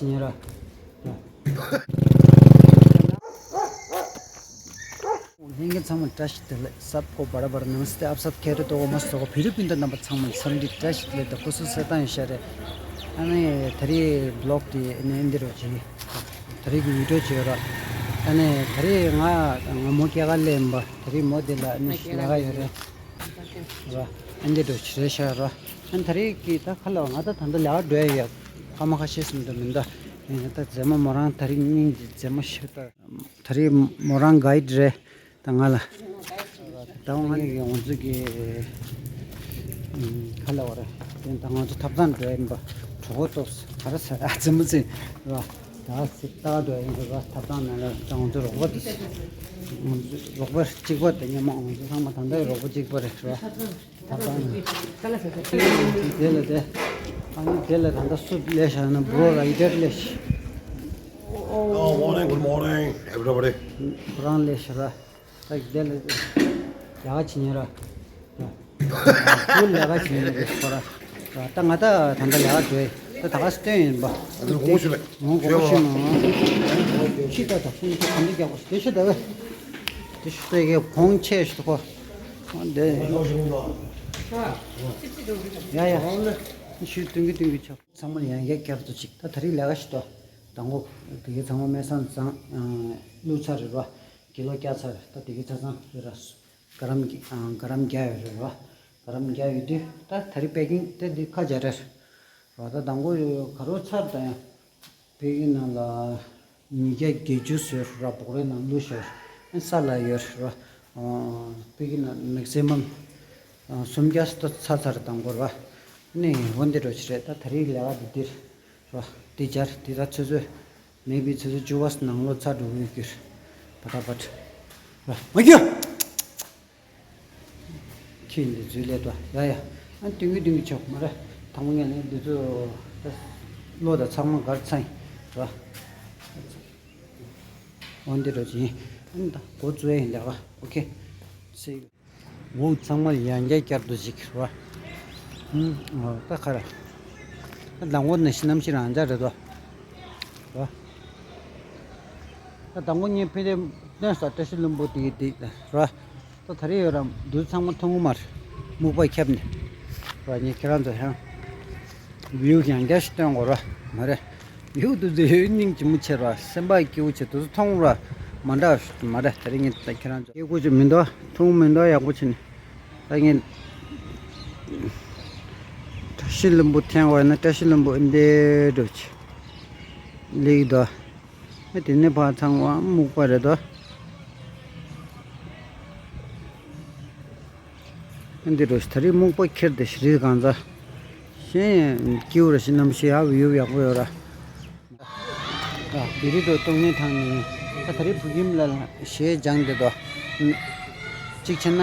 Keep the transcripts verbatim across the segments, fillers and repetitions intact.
ཉེ་ར། ལྷན་རྒྱས་ཚང་མ་བཀྲ་ཤིས་བདེ་ལེགས། सबको बड़ा बड़ा नमस्ते। आप सब खैरियत हो? मस्त हो? फिर भी तो नंबर ཚང་མ་བསམ་འདི་བཀྲ་ཤིས་བདེ་ལེགས་དང་སྐུ་གཟུགས་གསལ་ཐང་ཡོད་ཤག་རེད། ཨ་ནི་ད་རེས་བི་ལོག་དེ་ཨ་ནི་འདི་རུ་བྱེད། ད་རེས་ཀྱི་བི་ཌིའོ་བྱེད་ར། ཨ་ནི་ད་རེས་ང་ང་མོ་སྐྱེས་སྐར་ལེན་པ། ད་རེས་མོ་དེ་ལ་ཨ་ནི་ལས་ཀ་ཡོད་རེད། ར། ཨ་འདི་འདྲ་ཞིག་རེད་ཤག་ར། ཨ་ད་རེས་ཀྱི་ད་ཁ་ལ་ང་ད་ད་ལྟ་ལས་ཀ་འགྲོ་ཡ་ཡོད། ཁ་མ་ཁ་ཤས་སུ་འདུག་མི་འདུག་ཡིན་ད་རྫས་མ་མོ་རང་ད་རེས་སྙིང་གི་རྫས་མ་ཤི་ད། ད་རེས་མོ་རང་གའིཌ་རེད། ད་ང་ལ་ད་ང་གི་ང་ཚོ་གི་ཁ་ལ་བ་རེད། དེ་ད་ང་ཚོ་ཐབ་ཚང་འགྲོ་ཡིན་པ། གྲོད་ཁོག་ལྟོགས་ག་རེ་ཟ་ཨ་ཙི་མི་ཙི་ར། ད་སི་ཏག་ཏག་ཡིན་ར། ཐབ་ཚང་ནང་ལ་ད་ང་ཚོ་རོགས་པ་དེ་ང་ཚོ་རོགས་པ་གཅིག་པ་དེ་ཉི་མ་ང་ཚོ་ཚང་མ་ད་ལྟ་རོགས་པ་གཅིག་པ་རེད་ར། ཐབ་ཚང་ནང་དེ་ལ་དེ་ཨ་ནི་དེ་ལ་ད་ལྟ་སུ་ལས་བཞག་ན་འབུ་ར་ཡི་དེར་ལས། Oh, morning, good morning, everybody. ཁོ་རང་ལས་བཞག་ར། ད་དེ་ལ་ལས་ཀ་བྱེད་ཉན་ར། ཁོ་ལས་ཀ་བྱེད་ཉན་རེད་ཁོ་ར། ད་ང་ད་ད་ལྟ་ལས་ཀ་འགྲོ་ཡི། ད་ད་ག་སྟོན་ཡིན་པ། ཨ་ནི་དགོངས་པ་ཞུ་ལེ། ངོ་དགོངས་པ་ཞུ་ན། ཁྱི་ད་ད་ཁོང་ཁྱི་གམ་འདི་རྒྱག་པ་དེ་ཤི་ད་བས། དེ་ཤི་ད་གི་གོང་ཆེ་ཤི་ཁོ། འདི། ཡ་ཡ། ཤི་ཏུང་གི་ཏུང་གི་ཆོག་ཚང་མ་ཡང་བསྐྱར་བསྐྱར་དུ་ཅིག་ད་ད་རེས་ལས་ཀ་ཞིག་ཏོ། དང་པོ་དེ་གའི་ཚང་མ་སྨན་སང་ཙང་བླུགས་ཚར་རེད་བ། ཀི་ལོ་བརྒྱ་ཚར་ད་དེ་གའི་ཚ་ཚང་རེད་ར། ག་རམ་ག་རམ་བརྒྱ་ཡོད་རེད་བ། ག་རམ་བརྒྱ་ཡོད་དུས་ད་ད་རེས་པེ་ཀིང་དེ་འདི་ཁ་སྦྱར་རེད་བ། ད་དང་པོ་ག་རོ་ཚར་ད་ཡང་པེ་ཀིང་ནང་ལ་ཉིས་བརྒྱ་བརྒྱད་ཅུ་བཟོས་ར། སྦོག་རའི་ནང་བླུགས་ཤོར་ཨེ་ས་ལ་ཡོད་ར། པེ་ཀིང་ནང་མེག་སི་མམ་སུམ་བརྒྱ་ཙམ་ཚར་ཚར་དང་པོ་ར། ནི་འོ་འདི་འགྲོ་ཆེ་རེད། ད་ད་རེས་ལས་ཀ་འདི་འདིར་ར། འདི་སྦྱར་འདི་ད་ཚོད་ཚོད་མེད་པའི་ཚོད་ཚོད་བཅུ་པ་ནང་ལོ་ཚར་འགྲོ་གི་གྱུར། བ་ད་བ་ད་ར་མ་རྒྱུ། ཁྱི་འདི་འཛུལ་ལས་དོ་ཡ་ཡ། ཨ་ཏིང་གི་ཏིང་གི་ཆོག་མ་ར། ཐང་མོ་ངན་ལས་འདི་ཚོ་ད་བློ་ད་ཚང་མ་གར་ཚང་ར། འོ་འདི་འགྲོ་ཆེ་ཨ་ནི་ད་འགོ་བཙུགས་ཡ་ཡིན་ལས་ཀ་ཨོ་ཁེ། སི། འོ་ཚང་མ་ཡང་བསྐྱར་བསྐྱར་དུ་ཅིག་ར། ཨུམ། ད་ག་ར། ད་མདང་དགོང་ནས་ཤི་གནམ་གཤིས་རང་འཇགས་རེད་དོ། ར། ད་མདང་དགོང་ངས་ཕི་དེ་གནས་ས་བཀྲ་ཤིས་ལྷུན་པོ་དེ་དེ་ར། ད་ད་རེས་ཡོད་ར་འདུ་ཚང་མ་མཐོང་གི་མ་རེད། སྨུག་པ་ཁྱབ་ནས། ར་ངས་ཁྱེད་རང་ཚོ་ཧང་། བིའུ་ཡང་བསྐྱར་ཞིག་སྟོན་དགོས་ར་མ་རེད། ཡུག་ཏུ་དེ་ཡོད་སྙིང་རྗེ་མོ་ཆེ་ར། སེམས་པ་སྐྱིད་པོ་ཆེ་དུ་མཐོང་ར། མ་འདྲ་མ་འདྲ་དེ་རིང་ངས་ད་ཁྱེད་རང་ཚོ་སྐྱིད་པོ་ཆེ་མི་འདུག་མཐོང་མི་འདུག་ཡག་པོ་བྱས་ནས་ད་ངས་བཀྲ་ཤིས་ལྷུན་པོ་འཐེན་བ་ན་བཀྲ་ཤིས་ལྷུན་པོ་འདི་འགྲོ་ཆེ་ལེགས་འདུག་ཨ་དེ་ནས་ཕར་ཚང་བ་སྨུག་པ་རེད་དོ། འདི་རུ་ད་རེས་སྨུག་པ་ཁྱེར་ཏེ་ཤི་རིལ་གང་ཚ། ཤེས་སྐྱིད་པོ་ར་ཤི་གནམ་གཤིས་ཡག་ཡོད་ཡག་པོ་ཡོད་ར། ད་བི་རི་ཏོ་བཏུང་ནས་ཐང་ནས་ད་ད་རེས་བུ་ཁྱིམ་ལ་གཞས་སྦྱངས་ཏེ་དོ། གཅིག་བྱས་ན་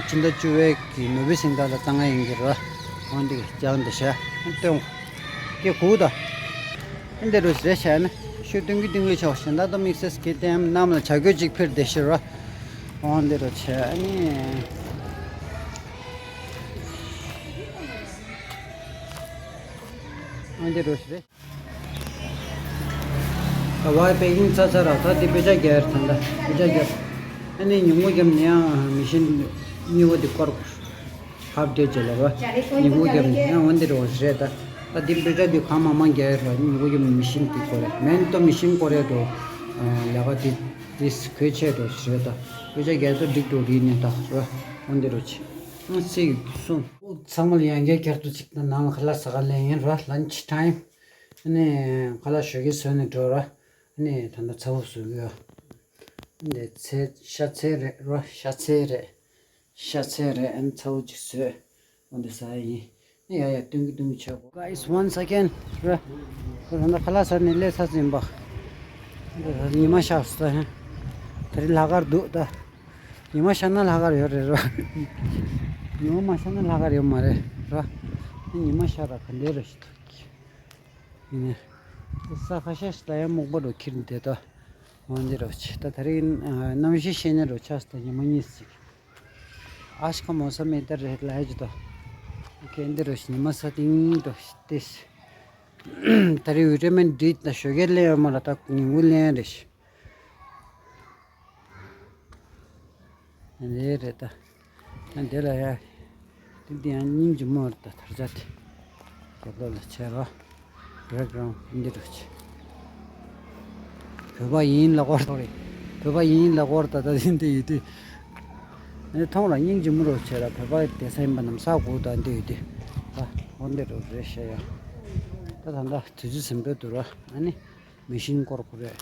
ཕྱི་ཟླ་བཅུ་པའི་གི་ནོ་བེ་སིང་ད་ལ་གཙང་ང་ཡིན་གྱི་ར། འོན་ཏེ་སྦྱངས་ཏེ་ཤ་སྟོན། སྐྱེ་གུ་ད། འདི་རུ་རེ་བྱས་ན་ཤུ་ཏིང་གི་ཏིང་གི་ཆོག་ཤིང་ད་དོ་དམིགས་བསལ་གྱི་ལྟད་མོ་རྣམས་ལ་བྱ་རྒོད་ཅིག་ཕེར་བསྡད་ཤི་རོ། འོ་འདི་རུ་བྱས་ནས། འོ་འདི་རུ་རེ། ད་བ་པེ་ཀིང་ཚ་ཚ་ར་ད་འདི་དཔེ་ཆ་རྒྱག་ཡར་ཐང་ད་དཔེ་ཆ་རྒྱག་ཨ་ནི་ཉིན་མོ་རྒྱབ་ནས་ཡང་མི་ཤིན་གཉིས་པོ་འདི་སྐོར། ཧབ་ཌེ་ཅེ་ལ་རོ། ཉི་གུ་རྒྱབ་ནས་ཡང་འོན་ཏེ་རོ་རེད་ད། ད་འདི་པེ་ཏྲ་འདི་གང་མང་མང་རྒྱག་ཡོད་རོ། ཉི་གུ་རྒྱབ་ནས་མི་ཤིན་འདི་སྐོར་རེད། མེན་ཏོ་མི་ཤིན་སྐོར་རེད་རོ། ལས་ཀ་འདི་འདི་གོས་ཆེད་རོ་རེད་ད། པེ་ཏྲ་རྒྱག་ཏོ་འགྲིག་འགྲོ་རིག་ནས་ད་རོ། འོན་ཏེ་རོ་ཆེ། སི་གསུམ། ཚང་མ་ལ་ཡང་བསྐྱར་བསྐྱར་དུ་ཅིག་ད་ནང་ལ་ཁ་ལག་ཟ་ག་ལེན་ཡིན་རོ། ལན་ཆི་ཊའིམ། ཨ་ནི་ཁ་ལག་ཞོགས་ཀས་བཟོས་ནས་འགྲོ་རོ། ཨ་ནི་ད་ལྟ་ཚ་བོ་བཟོ་གི་ཡོད། འདི་ཚལ་ཤ་ཚལ་རེད་རོ། ཤ་ཚལ་རེད། ཤ་ཚལ་རེད། ཨན་ཚ་བོ་ཅིག་བཟོས། འོ་འདི་ཟ་ཡ་ཡིན། ཡ་ཡ་ཏུང་གི་ཏུང་གི་ཆོག Guys, once again ར། ཁོ་ད་ལྟ་ཁ་ལག་ཟ་ནས་སླེབས་ཚར་ཟིན་པ། ཉི་མ་ཤར་སོང་ད་ཧན། ད་རེས་ལྷག་དཀར་འདུག་ད། ཉི་མ་ཤར་ན་ལྷག་དཀར་ཡོད་རེད་ར། ཉི་མ་མ་ཤར་ན་ལྷག་དཀར་ཡོད་མ་རེད་ར། ཉི་མ་ཤར་ར་ག་འདྲ་ར་ཞིག་འདུག་ཡིན་ནའི། ས་ཁ་ཤས་ཤིག་ལ་ཡང་སྨུག་པ་རུ་འཁྱེར་འདི་ད། འོ་འདི་རུ་ཆེ་ད་ད་རེས་གནམ་གཤིས་ཤེས་ནས་རུ་ཆགས་སུ་ད་ཉི་མ་གཉིས་ཤིག་ཨ་ཤི་ཁ་མོ་ས་མེད་ད་རེད་ལ་ཡ་ཇི་ད། ཨོ་ཁེ་འདི་རུ་ཉི་མ་ས་སྟེང་དུ་ཏེ། ད་རེས་ཝི་ཊ་མིན་ཌི་དང་ཞོགས་ཀས་ལེན་ཡོད་མ་ལ་ད་ཉིན་གུང་ལེན་རེད་ཤི། འདི་རེད་ད། ཨ་འདི་ལ་ཡ། འདི་འདི་ཡང་སྙིང་རྗེ་མོ་རེད་ད་དར་ཆ་དེ། རྒྱབ་ལོགས་ལ་བྱས་རོ། བེག་གྷ་རའུན་ཌི་འདི་འདྲ་བྱས། བོད་པ་ཡིན་ལབ་དགོས་རེད། བོད་པ་ཡིན་ལབ་དགོས་རེད་ད་ད་འདི་འདི་ཡོད་དུས། ཨ་ནི་མཐོང་ལ་སྙིང་རྗེ་མོ་རུ་བྱས་ལ་བོད་པ་བསྡད་ས་ཡིན་པ་རྣམས་ས་གོ་ད་འདི་ཡོད་དུས། ད་འོ་འདི་རུ་རེད་ཤ་ཡ། ད་ད་ལྟ་དུས་ཚོད་ཟིན་པོ་འདུག་ར་ཨ་ནི། མི་ཤིན་སྐོར་ཁོ་རེ་ར།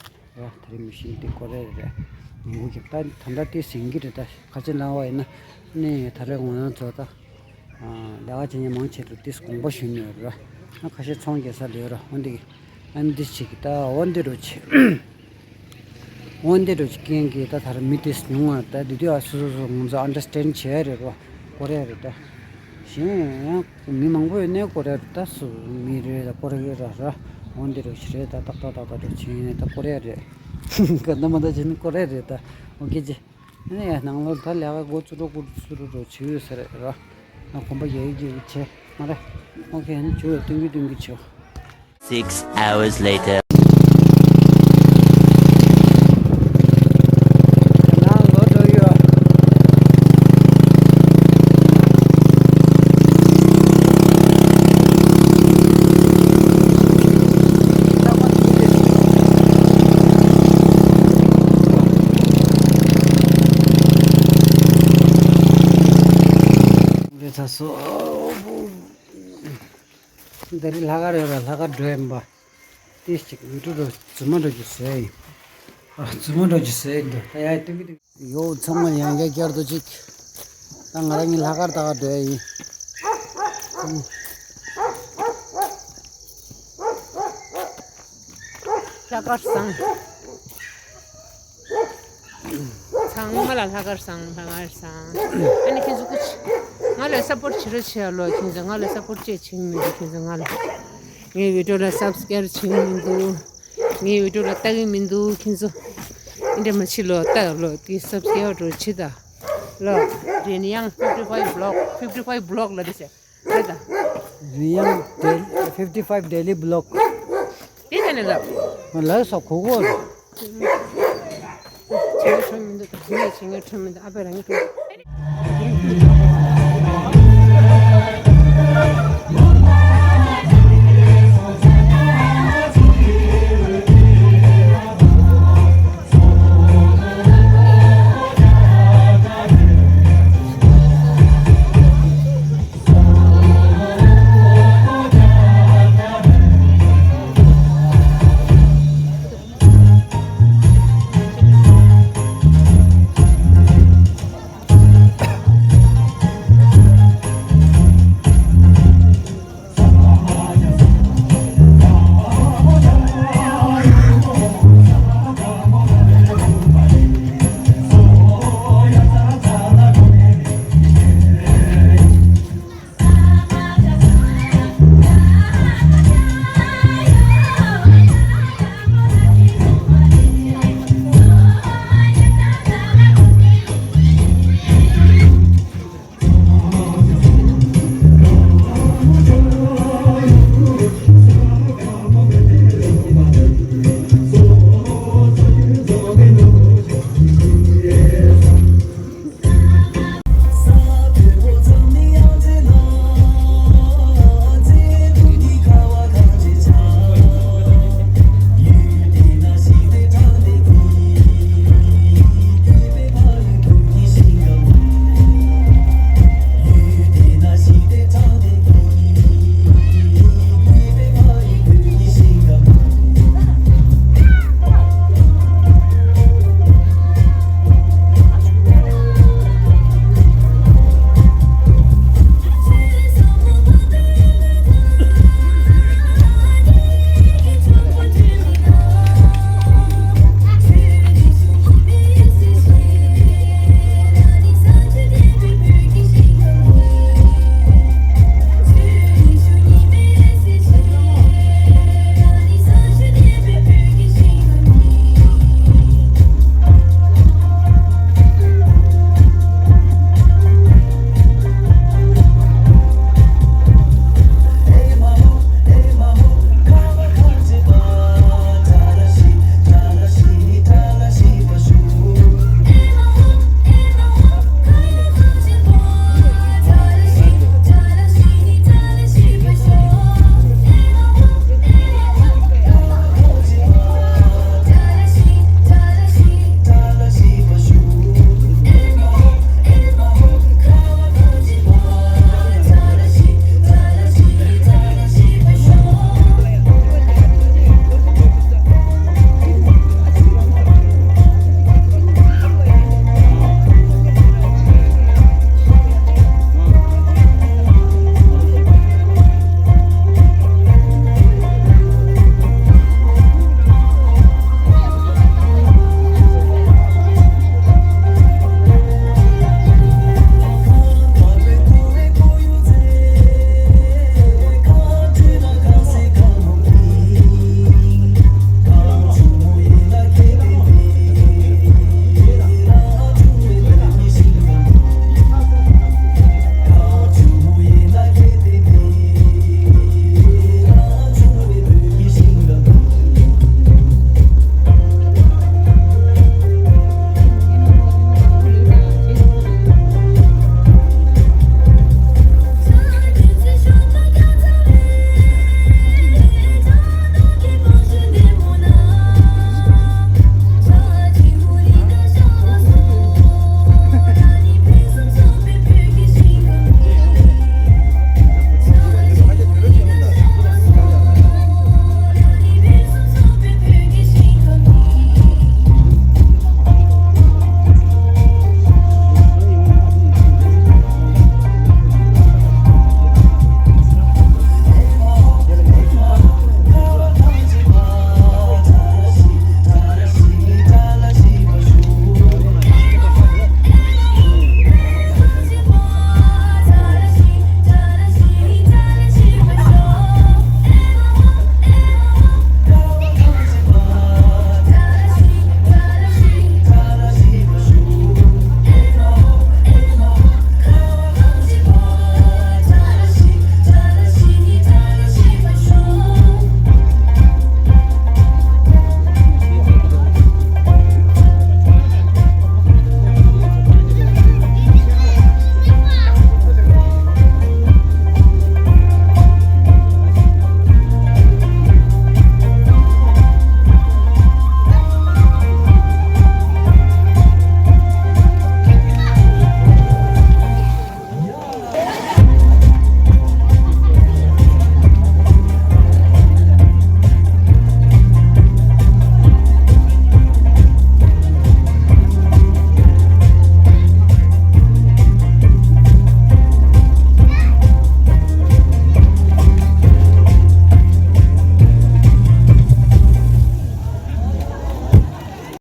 དེ་རིང་མི་ཤིན་དེ་སྐོར་རེ་རེ་མང་པོ་ཀྱང་ད་ད་ལྟ་དེ་ཟིན་གྱི་རེད། ད་ཁ་ཆེ་ལངས་པ་ཡིན་ན་ནི་ད་རེས་ང་རང་ཚོ་ད་ལས་ཀ་བྱེད་མཁན་མང་ཆེ་རུ་དེ་དགོངས་པ་ཞུས་ནས་ར། ཁ་ཤས་ཚོང་རྒྱག་ས་ལས་ར། འོན་ཏེ་ཨ་ནི་འདི་བྱེད་ཀྱི་ད་འོ་འདི་རུ་བྱེད། འོ་འདི་རུ་རྐྱེན་གྱིས་ད་ད་རེས་མི་དེ་ཉུང་བ་ད་འདི་དུས་ཨ་སོ་སོ་སོ་ང་ཚོ་ཨན་ཌར་སི་ཊེན་ཌ་བྱེད་ཡ་རེད་ར། སྐོར་ཡ་རེད་ད། གཞན་ཡང་། མི་མང་པོ་ཡོད་ནའི་སྐོར་ར་རེད་ད། སུ་མི་རེ་རེ་ད་སྐོར་གི་ར་ར། འོ་འདི་རུ་ཞིག་རེད་ད། ཏག་ཏག་ཏག་ཏག་རུ་བྱེད་ཡིན་ནའི་ད་སྐོར་ཡ་རེད། ག་ད་མ་ད་བྱེད་ནི་སྐོར་ཡ་རེད་ད། ཨོ་ཁེ་ཅི། ཨ་ནི་ཡ་ནང་ལོགས་ད་ལས་ཀ་འགོ་བཙུགས་རོགས་འགོ་བཙུགས་རོགས་བྱེད་ཡོད་ས་རེད་ར། ང་གོམ་པ་རྒྱག་གི་རྒྱག་གི་བྱེད་མ་རེད། ཨོ་ཁེ། ཨ་ནི་བྱེད་ཡོད་སྟོན་གི་སྟོན་གི་བྱེད། Six hours later. འདི་རིང་ལྷག་དཀར་ཡོད་ར། ལྷག་དཀར་འགྲོ་ཡིན་པ། ཏིས་ཅིག་ཡུ་ཊུབ་རུ་རྫུན་མ་འགྲོ་རྒྱུ་བཟོས་ཡིན། ཨ། རྫུན་མ་འགྲོ་རྒྱུ་བཟོས་ཡིན་འགྲོ། ད་ཡ་སྟོན་གི་འདུག་ཡོ། ཚང་མ་ཡང་བསྐྱར་བསྐྱར་དུ་ཅིག་ད་ང་རང་གཉིས་ལྷག་དཀར་ལྟ་ག་འགྲོ་ཡ་ཡིན། ལྷག་དཀར་བཟང་། ཚང་མ་ལ་ལྷག་དཀར་བཟང་། ལྷག་དཀར་བཟང་། ཨ་ནི་ཁྱེད་ཚོ་སྐུ་མཁྱེན། ང་ལ་སཔོརྚ་བྱེད་རོགས་བྱེད་ཨ་ལོ། ཁྱེད་ཚོ་ང་ལ་སཔོརྚ་ཅིག་བྱེད་ཀྱི་མི་འདུག་ཁྱེད་ཚོ་ང་ལ། ངའི་བི་ཌིའོ་ལ་སབ་སི་ཀེ་རབ་བྱེད་ཀྱི་མི་འདུག་ངའི་བི་ཌིའོ་ལ་ལྟ་གི་མི་འདུག་ཁྱེད་ཚོ་འདི་འདྲ་མ་བྱེད་ལོ། ལྟ་ལོ། དེ་སབ་སི་ཀེ་རབ་འགྲོ་བྱེད་ད་ལོ། རིན་ཡང་ཕིབ་ཊི་ཕའིབ་བི་ལོག་ཕིབ་ཊི་ཕའིབ་བི་ལོག་ལ་དེ་བྱས། རེད་ད། རིན་ཡང་ཌེ་ཕིབ་ཊི་ཕའིབ་ཌེ་ལི་བི་ལོག་དེ་ནས་ལབ། ལབ་སོ་གོ་གོ་རེད། བྱེད་ངན་ཁྲོམ་མི་འདུག་ད་ངས་བྱེད་ངན་ཁྲོམ་མི་འདུག་ཨ་ཕས་རང་གི་ཁྲོམ།